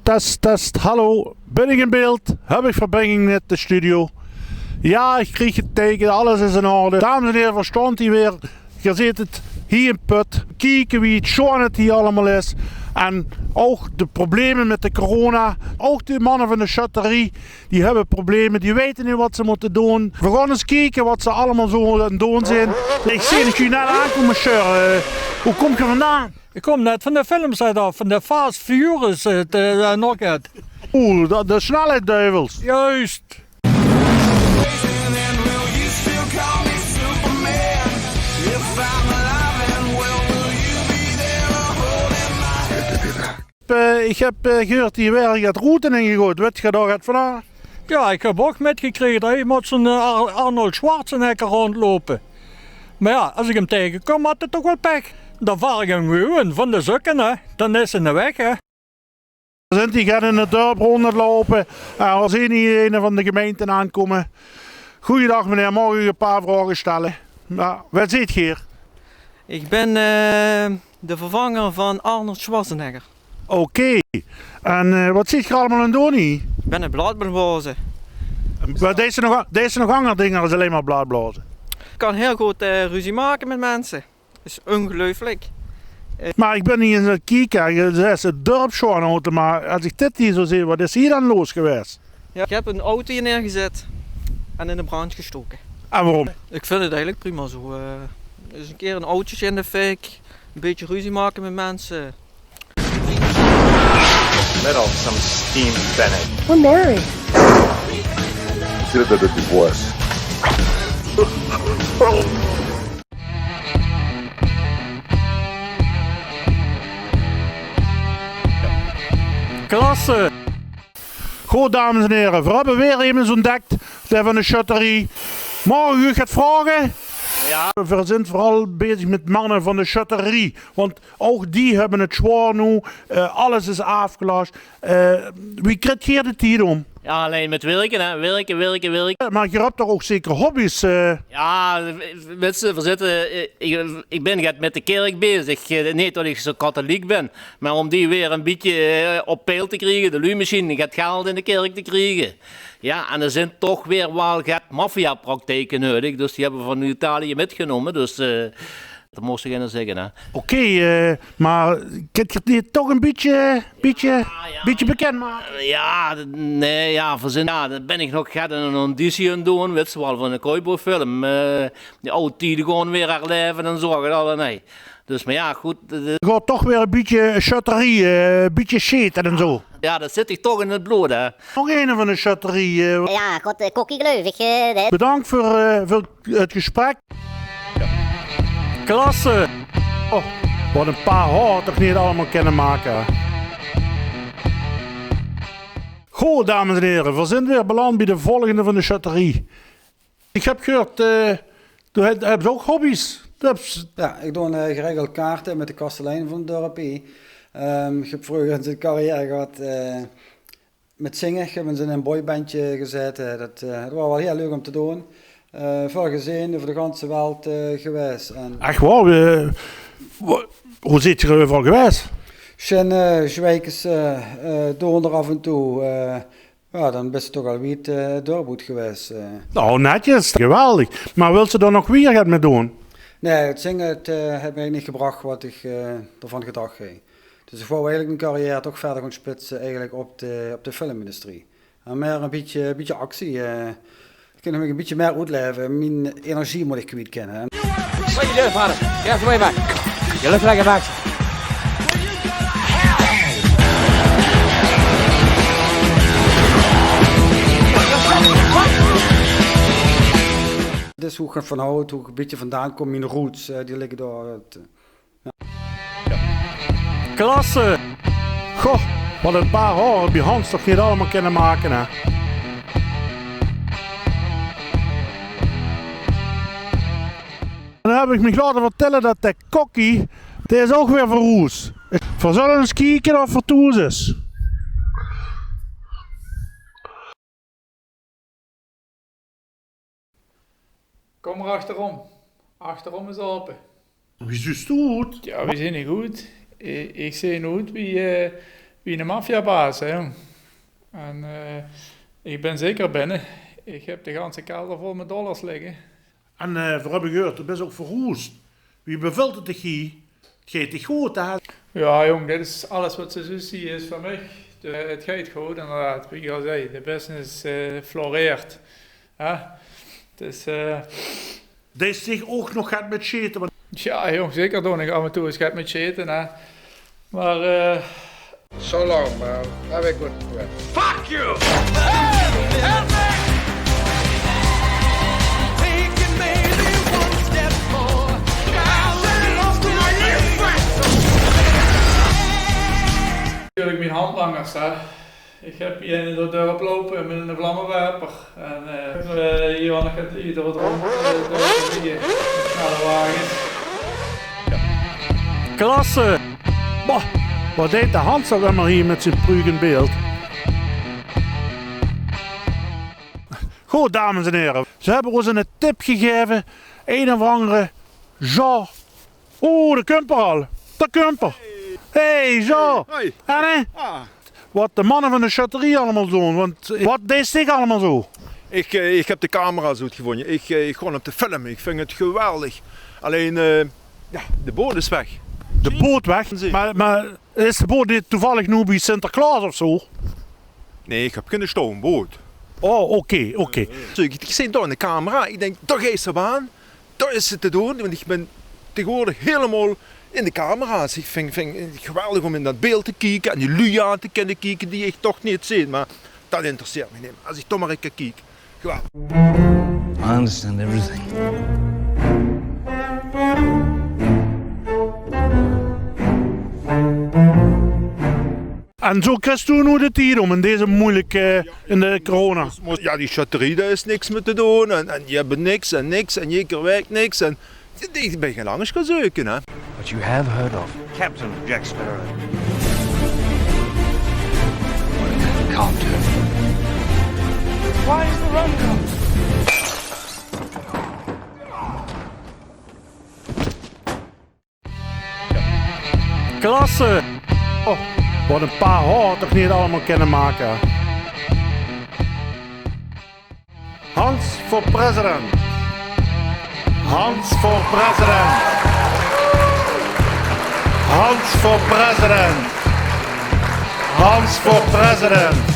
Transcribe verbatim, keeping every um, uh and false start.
Test, test, hallo. Bin ich in beeld? Höb ich verbinjing mit de studio? Jao, ich krieg 't teike, alles is in orde. Dames en hiere, veer staon hie weer. Geer zeet 't hie in Put. Kieke wie sjoon 't hie allemaol is. En ouch de probleme mit de corona. Ouch de manne van de sjötterie, die höbbe probleme. Die weite neet wat ze mótte doon. Veer gaon ins kieke wat ze allemaol zoe aan 't doon zeen. Ich zeen uch hie net aankómme, sir. Eh, wo kómp geer vandaan? Ich kóm net van de filmset aaf, van de Fast Furious, eh, de, eh, nog get. Oeh, de, de snelheidsduivels. Juist. Eh, ich höb, eh, gehuurd, hie waere get roete ingegoeid. Wèt geer dao get van aaf? Jao, ich höb ouch mitgekrege det hie mit zoe'n, eh, Ar-, Arnold Schwarzenegger róndjloup. Mer jao, es ich 'm taengekóm, haet 'r toch waal pech. Dan vaar ich 'm gewoen van de zökke, hè. Dan is 'r weg, hè. Veer zeen hie get in 't dörp róndj aan 't loupe. Eh, veer zeen hie eine van de gemeinte aankómme. Goojendaag, meneer. Maag ich uch e paar vraoge stelle? Jao, wae zeet geer? Ich bin, eh, de vervanger van Arnold Schwarzenegger. Oké. En, eh, wat zeet geer allemaol aan 't doon hie? Ich bin 'n blaadblaoze. Mer deis se nog, deis se nog anger dinger es allein mer blaadblaoze? Ich kan hiel good, eh, ruzie make mit minse. Is óngeluifelik. Mer ich bin hie ins aan 't kieke, hè. Geer zeet 't dörp sjoon oet, mer es ich dit hie zoe zeen, wat is hie dan los gewaes? Jao, ich höb 'n auto hie neergezat en in de brandj gestoke. En waorom? Ich vinj 't eigelik prima zoe, eh. Ins 'ne kier 'n autootje in de fik, e bietje ruzie make mit minse. Let off some steam, Bennett. We're married. Get a better divorce. Klasse! Good, dames en hiere, veer höbbe weer emes óntdèk, dae van de sjötterie. Maag ich uch get vraoge? Jao. Veer zeen veural bezig mit manne van de sjötterie, want ouch die höbbe 't zwaor noe. Eh, alles is aafgelas. Eh, wie kriet geer de tied óm? Jao, allein mit wirke, hè. Wirke, wirke, wirke. Mer geer höb toch ouch zeker hobby's, eh? Jao, wèts se, veer zitte, eh, ich, ich bin get mit de kèrk bezig. Eh, neet det ich zoe katheliek bin, mer óm die weer e bietje, eh, op peil te kriege, de luuj mesjiens get geld in de kèrk te kriege. Jao, en d'r zeen toch weer waal get maffiapraktijke neudig, dus die höbbe veer van Italië mitgenómme, dus, eh, det mós se geine zègke, hè. Oké, eh, mer kint geer die toch e bietje, bietje, bietje bekènd make? Jao, nae, jao, veer zeen, jao, dan bin ich nog get 'n auditie aan 't doon, wèts se waal, van de cowboyfilm. Eh, die aw tiede gewoon weer herlaeve en zoe, det allemaol. Dus, mer jao, good, eh, geer gaot toch weer e bietje sjötterie, eh, e bietje sjete en zoe. Jao, det zit dich toch in 't blood, hè. Nog eine van de sjötterie, eh. Jao, god, eh, Kokkie, geluif ich, eh, det. Bedank veur, eh, veur 't gesprek. Klasse. Oh, wat e paar haor toch neet allemaol kinne make, hè. Good, dames en hiere, veer zeen weer beland bie de volgende van de sjötterie. Ich höb gehuurd, eh, doe höbs, höbs ouch hobby's? Doe höbs... Jao, ich doon, eh, geregeld kaarte mit de kastelein van 't dörp hie. Ehm, ich höb vreuger ins 'n carrière gehad, eh, mit zinge. Ich höb ins in ein boybandje gezaete. Det, eh, det waor waal hiel leuk óm te doon. Eh, väöl gezeen, euver de ganse welt, eh, gewaes. En... Ech waor? Eh, wo-, wo zeet geer euveral gewaes? Sjin, eh, Sjwijkes, eh, eh, Doonder aaf en toe, eh, Jao, dan bis se toch al wied, eh, 't dörp oet gewaes, eh. Nou, netjes. Geweldig. Mer wils se dao nog wiejer get mit doon? Nae, 't zinge, 't, eh, haet mich eigelik neet gebrach wat ich, eh, d'rvan gedach haw. Dus ich wou eigelik mien carrière toch wiejer gaon spitse eigelik op de, op de filmindustrie. En mieë e bietje, e bietje actie, eh. Ich kin mich e bietje mieë oetlaeve. Mien energie mót ich kwiet kinne, hè. Wat je leuk, vader. Ja, voor mij maar. Je leuk lekker, Max. Dit is wo ich van haw, wo ich e bietje vandaan kóm, mien roots, eh, die ligke dao. 't, eh, Klasse! Goh, wat e paar haor höb ich Hans toch neet allemaol kinne make, hè? En dan höb ich mich laote vertèlle det de Kokkie, dae is ouch weer verhoes. Veer zölle ins kieke of 'r thoes is. Kóm mer achterom. Achterom is aope. Wie zuus doe oet? Jao, wie zeen ich oet? Ich, ich zeen oet wie, eh, Wie 'ne maffiabaas, hè, jóng. En, eh, ich bin zeker binne. Ich höb de ganse kelder vol mit dollars ligke. En, eh, veer höbbe gehuurd, doe bis ouch verhoesd. Wie bevèlt 't dich hie? 't Geit dich good, hè? Jao, jóng, dit is alles wat se zuus hie is van mich. De, 't geit good, inderdaad. Wie ich al zag, de business, eh, floreert. Hè? Dus, eh, Deis dich ouch nog get mit sjete? Want jao, jóng, zeker doon ich aaf en toe ins get mit sjete, hè. Mer, eh, So long, man. Have a good trip. Fuck you! Natuurlik mien handlangers, hè. Ich höb hie eine door 't dörp loupe mit 'ne vlammewerper. En, eh, eh, hie nog get, hie door 't dörp, eh, door 't dörp mit snelle wages. Klasse! Boah, wat deit de Hans ouch ummer hie mit zien pruuk in beeld? Good, dames en here, ze höbbe ós 'ne tip gegaeve. Ein of angere Jean. Oeh, dao kump 'r al. Dao kump 'r. Hey, Jean. Hoi. En, hè? Ah. Wat de manne van de sjötterie allemaol doon, want wat deis dich allemaol zo? Ich, eh, ich höb de camera's oetgevónje. Ich, eh, ich gaon op de film. Ich vinj 't geweldig. Allein, eh, jao, de boot is weg. De boot weg? Mer, mer is de boot neet toevallig noe bie Sinterklaos of zo? Nae, ich höb geine stoomboot. Oh, oké, oké. Zo, ich, ich zeen dao 'n camera. Ich dink, dao geis se op aan. Dao is 't te doon, want ich bin taegewoordig hielemaol in de camera's. Ich vinj, vinj 't geweldig óm in dat beeld te kieke en die luuj aan te kinne kieke die ich toch neet zeen. Mer dat interesseert mich neet. Es ich toch mer ins kiek. Geweldig. I understand everything. En zo kriegs doe noe de tied óm in deze meujelike, in de corona. Jao, die sjötterie, dao is niks mie te doon. En, en die höbbe niks en niks en jeker waek niks. En ich bin gaer langs gaon zeuke, hè. But you have heard of Captain Jack Sparrow? What a man can't do. Why is the rum gone? Klasse! Oh, wat 'n paar haor toch neet allemaol kinne make. Hans voor president! Hans voor president! Hans voor president! Hans voor president!